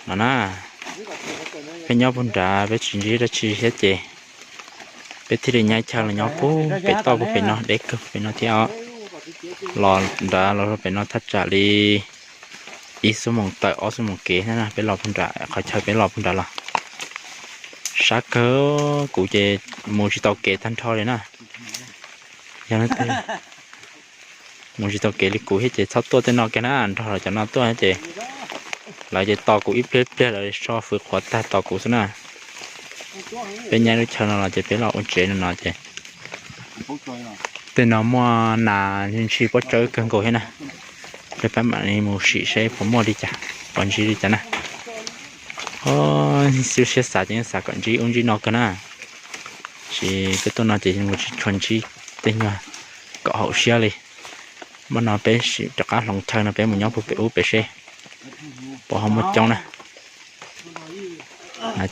no na. Peb nyob puag nrad peb tsis ntsib dab tsi thiab ces peb thiaj li nyaib chaw los nyob puag pem toj puag pem no, deb kawg pem no thiab os. Los nrad los pem no thaj tsam li ib xuab moos tawm ob xuab moos kev na, peb los puag nrad qhov chaw peb los puag nrad los sab kawg. Kuv ces mus tsis tau kev tag nrho li na. Yog mus tsis tau kev li kuv thiab ces txhob tuaj tej no kiag na, nrog lawv cov no tuaj ces lawv ces tos kuv ib pliag pliag lawv so fwv qhuav tag tos kuv xwb na. Peb nyaib lub chaw no los ces peb los ua tsev no no ces tej no muaj nas ntshis pob tsawb kawg nkaus thiab na. Peb pab mam li mus sim seb puas muaj li cas, puas ntsib li cas na. Xib siab xav ces xav kom ntsib ub ntsib no kawg na. Tab sis peb tuaj no ces mus tsis tshua ntsib tej nyuag kom haum siab li. Muaj no peb sim rov qab hloov chaw no peb mus nyob puag pem ub pem seb puas ho muaj coob na.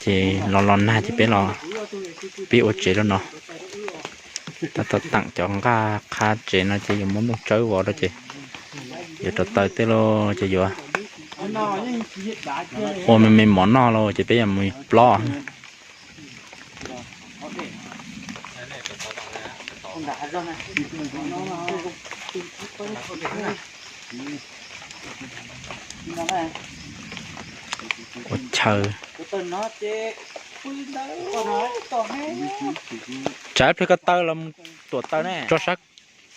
Ces los los nag ces peb los pib ua tsev rau no. Tab tom teem cov nqaj qha tsev no ces yuav muab nplooj tsawb vov rau ces yuav rau taws tej lauj ces yuav ua me me mov noj lauj ces peb yuav mus plob. Ua chaw. Tsam ib pliag ko taw los mus tuam taw ne. Rau sab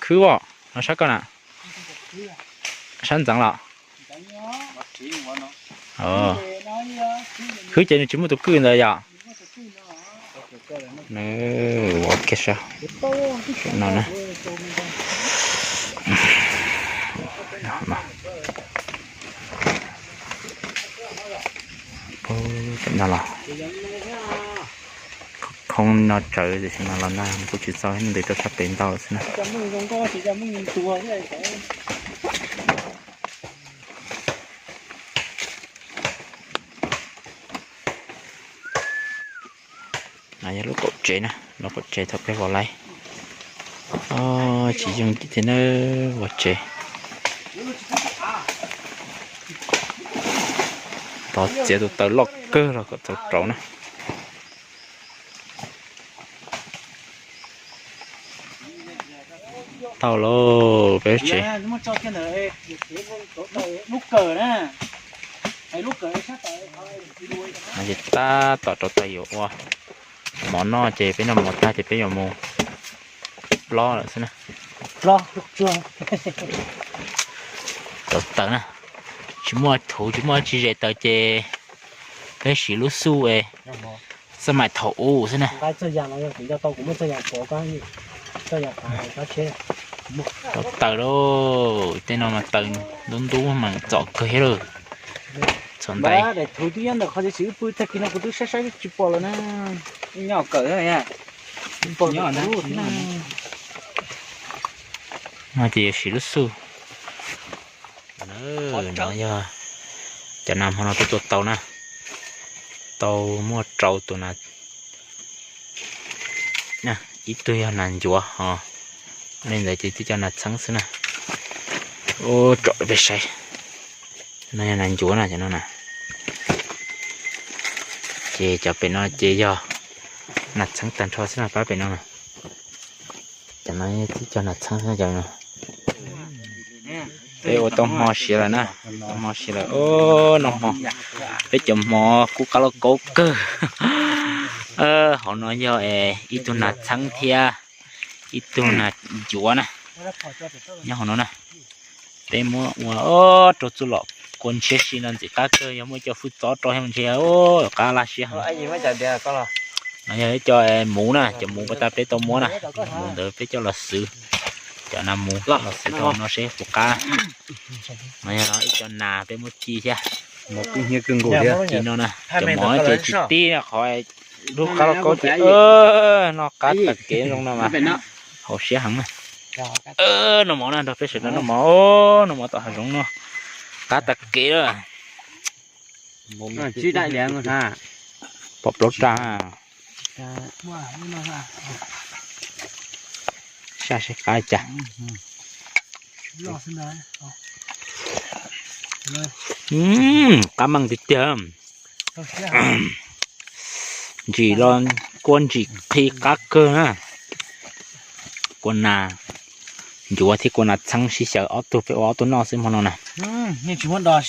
khwb os, no sab ko na, sab ntxeev los. Khwb ces nws tsis muaj tus kwj ntawd yom. Nws ua kiag sab no na. Peb no los khoob no tsawv tiam sis mas los nag kuj tsis txaus, ntws rau sab pem ntau lawm xwb na. No yog lub kaum tsev na, lub kaum tsev thaum peb vov laib. Tsis yooj yim thiab na, vov tsev. Tos txiav tus taws loj kawg los kom txaus rauv na. Tau lauj peb tsev. Ces tab tom rau taws yuav ua mov noj ces peb noj mov tag ces peb yuav mus plob lawm xwb na. Rau taws na, tsis muaj thuv tsis muaj tsi zes taws ces peb siv lub xuj es xab maim thaum ub xwb na. Rau taws lauj, tej no mas taws ntub ntub mas txom kawg thiab lauj. Txhuam ntais. No ces yuav siv lub xuj. No yog cov nas hmo no peb tua tau na, tau muaj rau tus nas. Ib tug yog nas ncuav ho, li ntawd ces twb cov nas txheeb xwb na. Ub, tsom peb saib. No yog nas ncuav na, cov no na. Ces cov pem no ces yog nas txheeb tag nrho xwb na, pab pem no. Cov no twb cov nas txheeb xwb na cov no. Peb ua tau hmo siav lawm na, tau hmo siav lawm. Noj hmo, peb cov hmo kub qab lauj kaub kawg. Hauv no yog ib tug nas txheeb thiab ib tug nas ncuav na, nyob hauv no na. Peb muab ua rau txuj lom kua ntshiab si no ntxim qab kawg, yog muaj cov hwj txov rau thiab ntshe qab laj siab heev. No yog ib co muv na, cov muv pas tas peb tau muab na, muv ntawd peb coj los xwb. Cov nas muv los xwb rau no seb puas qab. No yog ib co nas peb muab ci thiab. Ci no na, cov mov ces tsis tib qhov lub qab lauj kaub ces noj qab tag kev zoo no mas haum siab heev na. Noj mov na, nrog peb sawv daws noj mov, noj mov tom hav zoov no qab tag kev lawm. Pom plaub rag. Saj seb qab cas. Qab meej tiag tiag. Ntsim los kua ntsim qhi qab kawg na. Kua nas ncuav thiab kua nas txheeb sib xyaw ob tug, peb ua ob tug noj xwb hmo no na. Muab dos,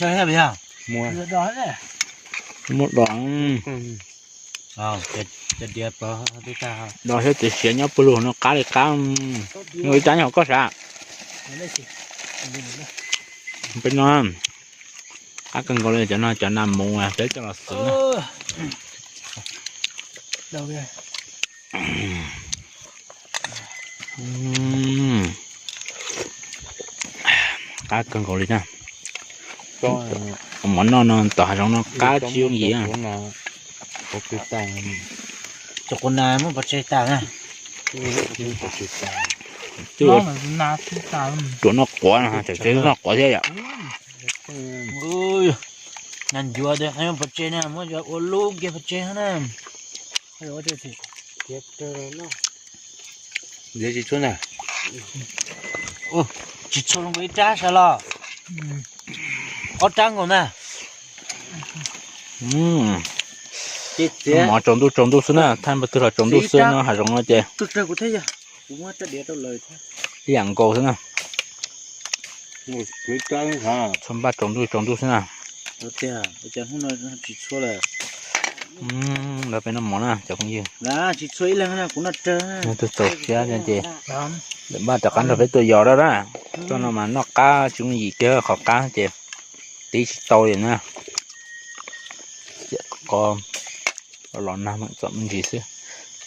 dos thiab tias siav nyob pawg lug no qab li qab. Nws ib rab nyob hauv koj sav. Peb no qab kawg nkaus li, cov no cov nas mus peb coj los xwb na. Qab kawg nkaus li na. Mov noj no tom hav zoov no qab tsis yooj yim. Cov qus nas muab pov tseg tas na. Tuaj noj quav no, tseem noj quav thiab yom. Nas ncuav tias qhov pov tseg na, muab ua lub kiag pov tseg na. Tsis txhua zoo nkaus ib rab sav los. Ob rab nkaus na. Mov tsaus ntuj tsaus ntuj xwb na, thaij npawg twg los tsaus ntuj xwb no, hav zoov no ces ib yam nkaus xwb na. Txhua npaj tsaus ntuj tsaus ntuj xwb na. Lawv peb noj mov na cov phooj ywg. Nws tus txaus siab ces lawv npaj rov qab nrog peb tuaj yos dab na. Tuaj no mas noj qab tsis yooj yim kiag, qhov qab ces tib tsis tau li na. Qo los nag txom me ntsis xwb.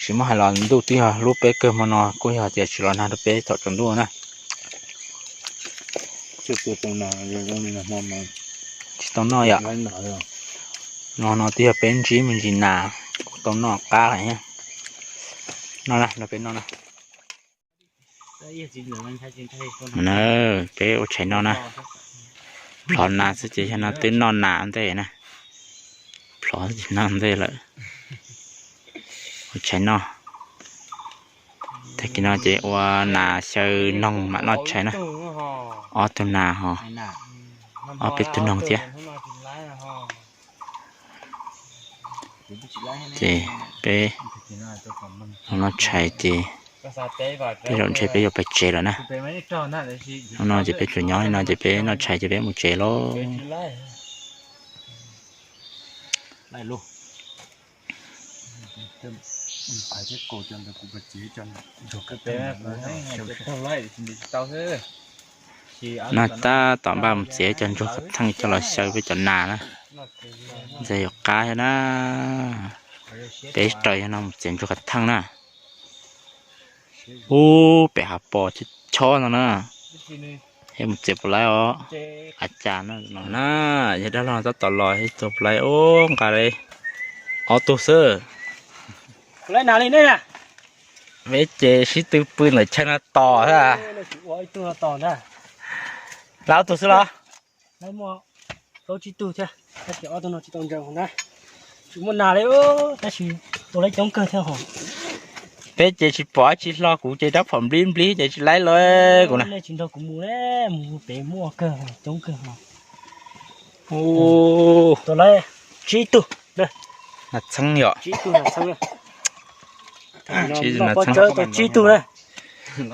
Tsis muab hais los ntuj twb yog hlub peb kawg, hmo no kuj yog tias tsis los nag rau peb thaum tsaus ntuj na. Tsis tau noj yom. No no twb yog peb ntsib me ntsis nas, kuj tau noj qab lawm thiab. No na, no peb noj na. Na, peb ua tshais noj na. Plhov nas xwb ces yog no twb noj nas ua ntej na. Plhov tsis noj ntej lawm. Ua tshais noj. Tag kis no ces ua nas xyaw noog mam noj tshais na. Ob tug nas ho, ob peb tug noog thiab. Ces peb noj tshais ces peb zaum ntshe peb yuav pais tsev lawm na. Hnub no ces peb tsuas nyob li no ces peb noj tshais ces peb mus tsev lauj. No tab tom npaj mus txiav cov ntsuag qhav theej coj los xyaw peb cov nas na. Ntxhe yuav qab thiab na. Peb raws yog no mus txiav ntsuag qhav theej na. Ub, pem hav pos chob chob no na. Yog mus txiav puas laib os. A cas no na, yog dab laug tab tom los ib tug puas laib ub nqa li ob tug xwb. Peb ces sib tw pw ntawm chaw no tos xwb. Lawv ob tug xwb los? Plaub tsib tug thiab, tab sis ob tug no tsis tau ntsaws na. Tsis muaj nas li, tab sis tua laib coob kawg thiab hos. Peb ces tsis pom dab tsi hlo, kuv ces rab phom nplib nplib ces tsis laib lawm kuv na. Nej tsis nrog kuv mus, mus pem muaj kawg, coob kawg hos. Tua laib tsib tug. Nas txheeb yom. Tsib tug nas txheeb. Tsib tug nas txheeb. Tsib tug na.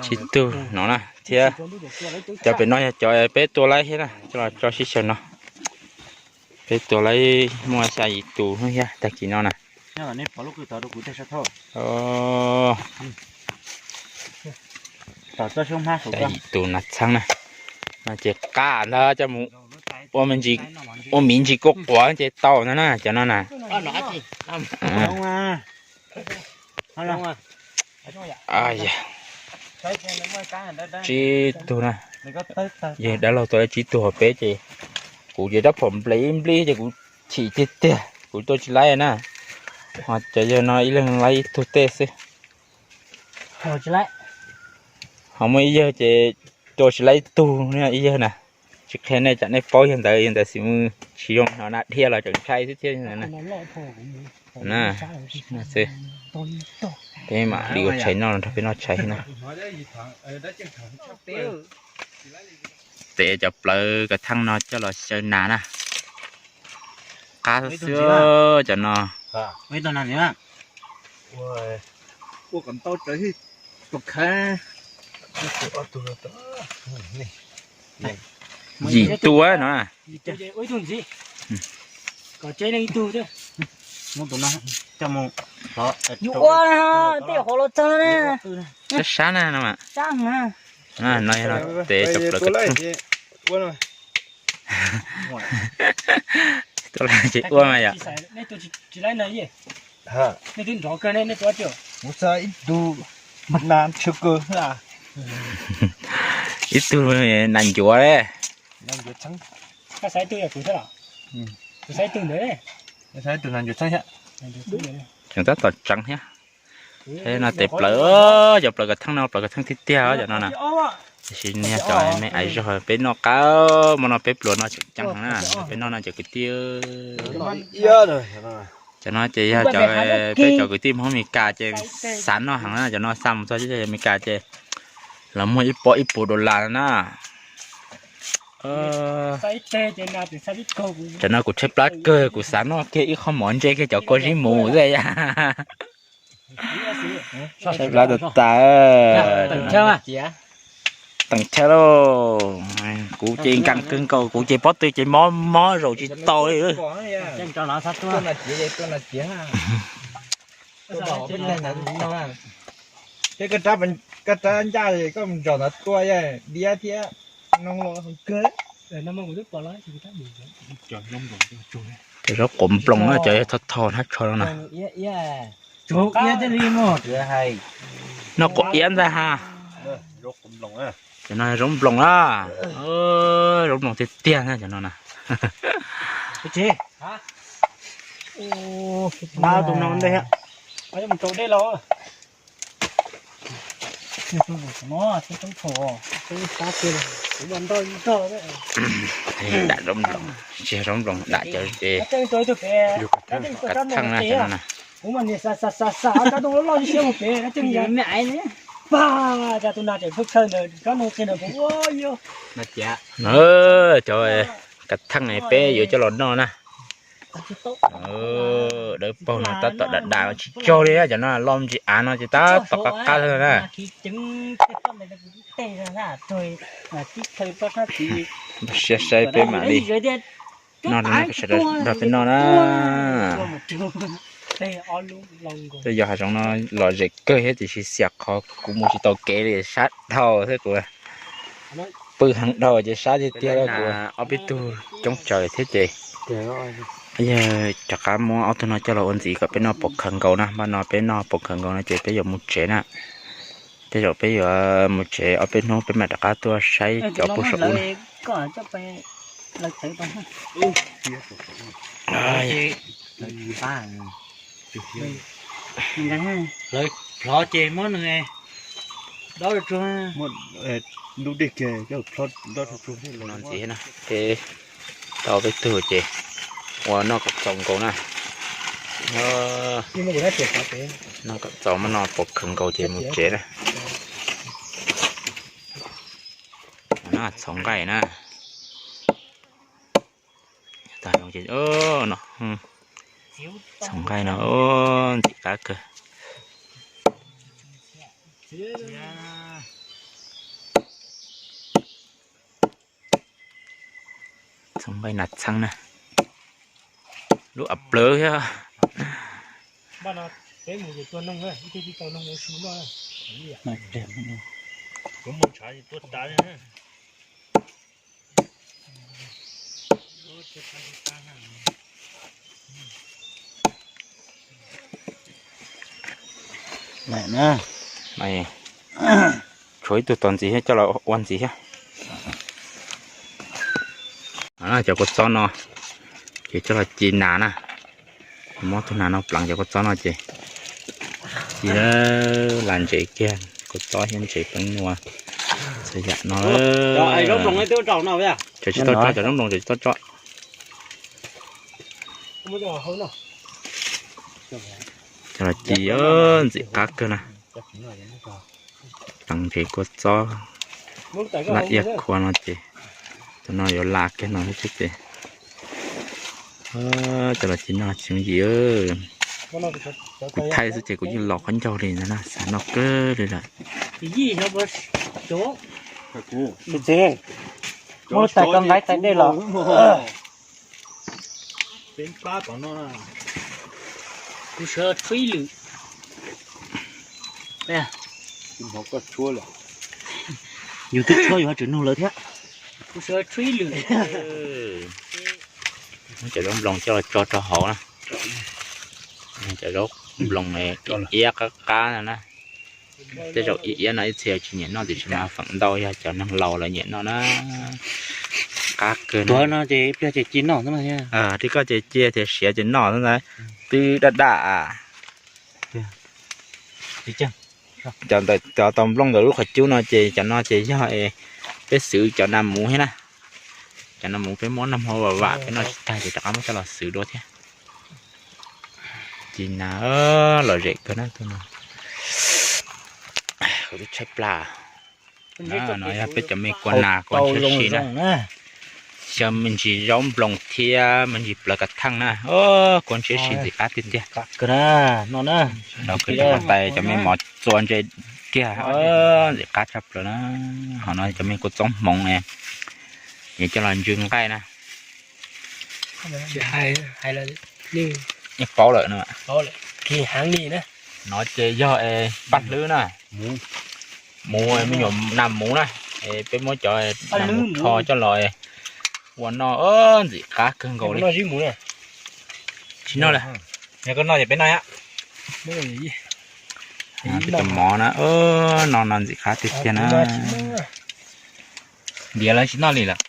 Tsib tug no na thiab. Cov pem no yog cov peb tua laib thiab na, coj los tso sib xyaw no. Peb tua laib muaj xya yim tus thiab tag kis no na. Xya yim tus nas txheeb na. No ces qab ntag, coj mus ua miv ntsis kuj quav ces tau no na, cov no na. Tsib tug na. Yog dab laug tua tsib tug hos peb ces kuv ces rab phom nplib nplib ces kuv chim tiag tiag, kuv tua tsis laib na. Ho cov yawg no ib leeg laib ib tug tej xwb. Ho muaj ib yawg ces tua tsis laib ib tug, ib yawg na. Tsis qhia nej tsam nej paub yawg ntawd, yawg ntawd xim mus tsis zoo no na, dhia los tseem ntshai xwb thiab na. Peb mam li ua tshais noj nrog peb noj tshais na. Tes cov plawv kav theej no coj los xyaw nas na. qab xwb cov no. Yim tus no. Sab sab na no. No yog no tes cov plaws ko. Tuaj tsis ua mas yom. Ib tug nas ncuav le. Tseem tab tom tseev thiab. Thiab no tes plaws, cov plaws kav theej no plaws kav theej tiag tiag cov no na. Tiam sis niag cov me aiv zog peb noj qab, hmo no peb pluas no tseem ceeb heev na, peb noj no cov kwv tij. Cov no ces yog cov peb cov kwv tij Hmoob Mes Kas ces xav noj heev na, cov no xa mus txog Mes Kas ces los muag ib pob ib puas dollar na. Cov no kuv tshaib plab kawg, kuv xav noj kiag ib qho mov ntse kiag cov kua zib mus xwb. Tshaib plab tas tas. Teem chaw lauj. Kuv ces nkees kawg nkaus, kuv ces pob tw ces mob mob zaum tsis tau li. Koj rab ncaj koj mus zaum ntawd tua diab thiab, no los kawg. Cov zaub quav nploos na, cov thau thau hnab tsho no na. Noj quav iab ntag ha. Cov no zaub nploos na. Zaub nploos tiag tiag na cov no na. Dam zaub nploos, tsis yog zaub nploos, dam cov kav theej na cov no na. Cov kav theej peb yuav coj los noj na. Dawb paug no tab tom dam dam tsis tsog li na, cov no loj ntsis av no ces tab tom qab qab na. Siab saib peb mam li noj, sawv daws nrog peb noj na. Tej yog hav zoov no lom zem kawg thiab tiam sis xiam qhov kuv mus tsis tau kev li, sab dhau thiab kuv pw heev dhau ces sab tiag tiag kuv. Ob peb tug coob tsawg thiab ces yog rov qab muab ob tug no coj los ua ntxiv kom peb noj pov khawv nkaus na. Npaj no peb noj pov khawv nkaus no ces peb yuav mus tsev na. Tej zaum peb yuav mus tsev ob peb hnub peb mam rov qab tuaj saib cov puag saum ub na. Plhov ces muab nws dob rau tsuag. Ntxiv na, peb tau peb tug ces ua noj kom txaus nkaus na. Noj kom txaus muab noj pov khawv nkaus ces mus tsev na. Txhoov nqaij na. Txhoov nqaij no ntxim qab kawg. Txhoov nqaij nas txheeb na. Lub av plawv thiab. Tshuav ib tug tos ntxiv thiab coj los ua ntxiv thiab. Cov kua txob no ces coj los ci nas na. Muab tug nas no pleev cov kua txob no ces ci las ntsev kiag kua txob thiab ntsev pleev nua. Txhua yam no. Cov tsis tau tso, cov zaub nploos cov tsis tau tso. Coj los ci ntxim qab kawg na. Pleev ntsev kua txob laj iab khua no ces tus no yuav las kiag no xwb ces Cov los ci noj tsis yooj yim. Kuv thaij xwb ces kuv yeej los qhov ncauj li ntag na, xav noj kawg li lawm. Muab tais koj nqaib tais dej los. Yus twb tshuab yus ho tseem nug lawv thiab. Cov zaub nploos coj los tso rau hauv na. Cov zaub nploos iab qab qab no na. Tej zaum iab iab no ib txhia tsis nyiam noj tiam sis mas feem ntau yog cov neeg laus lawv nyiam noj na. Qab kawg no. Ces koj ces cia thiab siav ces noj xwb ntag. Twb daj daj. Cov ntawm cov tau nplooj ntawm lub qhov cub no ces cov no ces yog peb xwv cov nas muv thiab na. Cov nas muv peb muab noj hmo vam vam peb noj tsis tag ces rov qab muab coj los xwv dua thiab. Ci nas lom zem kawg na tus no. Kuv twb tshaib plab. No yog peb cov me kua nas kua ntshiab si na. Xyaw me ntsis zaub nploos thiab me ntsis plawv kav theej na. Kua ntshiab si ntxim qab tiag tiag. Los kwv tau tais cov me mov txua ntse kiag, ntxim qab tshaj plaws na. Ho no cov me kua txob hmoov ne, nws coj los ntsw nqaij na. Yeej paub lawm no. No ces yog paj hlwb na, muv, me nyuam nas muv na. Peb muab cov nas muv rho coj los ua noj ntxim qab kawg nkaus li. Tsis noj lawm, yog koj noj ces peb noj. Peb tus mov na, no no ntxim qab tiag tiag na. Ntiav lawv tsis noj li lawm.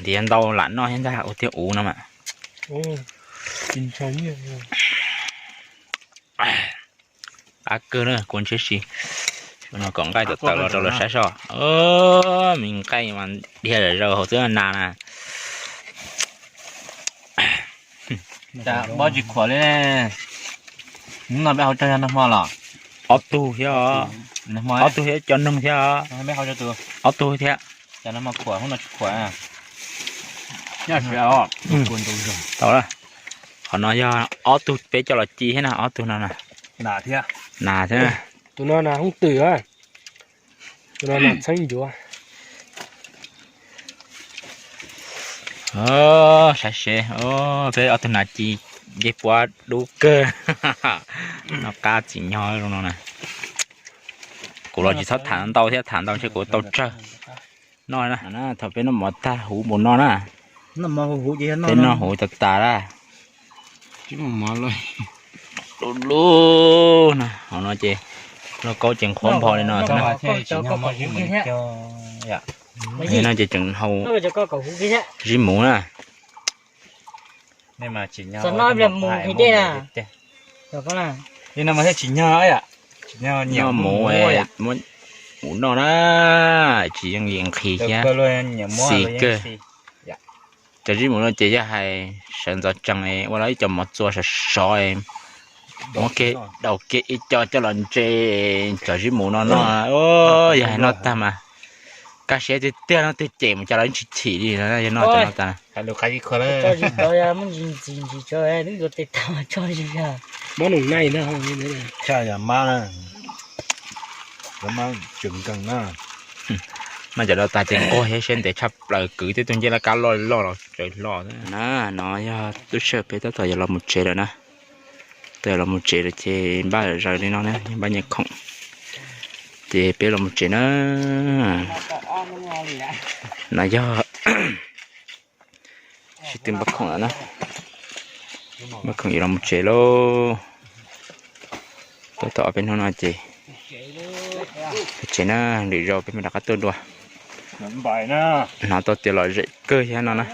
Ntiav ntau lam noj thiab ntag, ua tiag uv no mas. Qab kawg na, kua ntshiab si. No kom nqaij tawm tawm los rau lawv saib soj. Me nqaij mas dhia zom zaws hauv xwb nas na. Mob tsis khuam li. Hnub no peb hau tsawg yog nag hmo los? Ob tug thiab, ob tug thiab cov noog thiab, ob tug thiab. Khuam, hnub no tsis khuam. Tau, qhov no yog ob tug peb coj los ci thiab na, ob tug no na. Nas thiab. Tus no nas hoob twm, tus no nas txheeb ncuav. Saib seb, peb ob tug nas ci ncej puab dub kawg. Noj qab txim nyog zoo no na. Kuv los tsis txhob tham ntau thiab, tham ntau ntshe kuv tau tsawg. Noj na, thaum peb noj mov tag huv npaum no na. Peb noj huv tas tas na. Lub lub no, hauv no ces lauj kaub ces nqhuav npho li no. No ces tseem hau zib muv na. Noj muv, muv noj na, tsis yeej li nqhis thiab. Xis kawg. Cov zib muv no ces yog hais sawv ntxov tsees ua lawm ib co mov txua sov sov, muab kiag daus kiag ib co coj los ntse cov zib muv no noj. Yog hais noj tag mas kaj siab tiag tiag, noj twg cem mus cas los yeej tsis chim li no, yog noj cov no tas. Noj cov no tas ces nquag thiab siab ntev tshaj plaws, kwv tib tug ncej laj kab loj loj los tsaws hlo na. No yog lub sij hawm peb tab tom yuav los mus tsev lawm na. Tab tom los mus tsev lawm ces npaj zaws li no na, npaj nyiaj khoom. Ces peb los mus tsev na. No yog sib tw npaj khoom lawm na. Npaj khoom yuav los mus tsev lauj. Tab tom ob peb hnub no ces peb tsev na, lwm zaus peb mam rov qab tuaj dua. Hnov tau tias lom zem kawg thiab no na.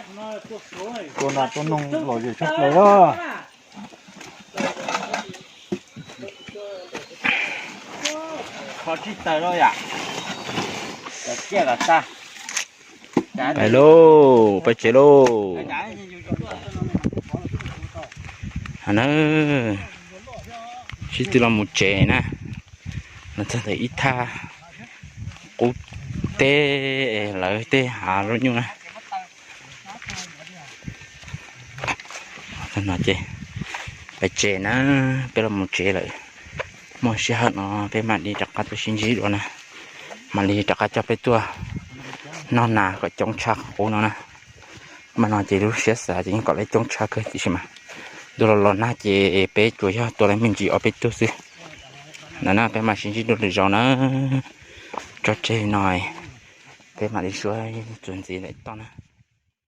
Pais lauj, pais tsev lauj. Na, sib tw los mus tsev na. No txog ntawm ib thaj qub teb, lawv tej hav zaub nyuj na. No ces peb tsev na, peb los mus tsev lawm. Muaj sij hawm no peb mam li rov qab tuaj sib ntsib dua na, mam li rov qab coj peb tuaj noj nas kom coob tshaj qhov qub no na. Mas no ces lub siab xav ces yeej kom lawv coob tshaj kawg tiam sis mas ntuj los los nag ces peb tsuas yog tua lawv me ntsis ob peb tug xwb. Ntawd na peb mam sib ntsib dua lwm zaus na. Tso tseg no, peb mam li suav txuas ntxiv lawm toj na.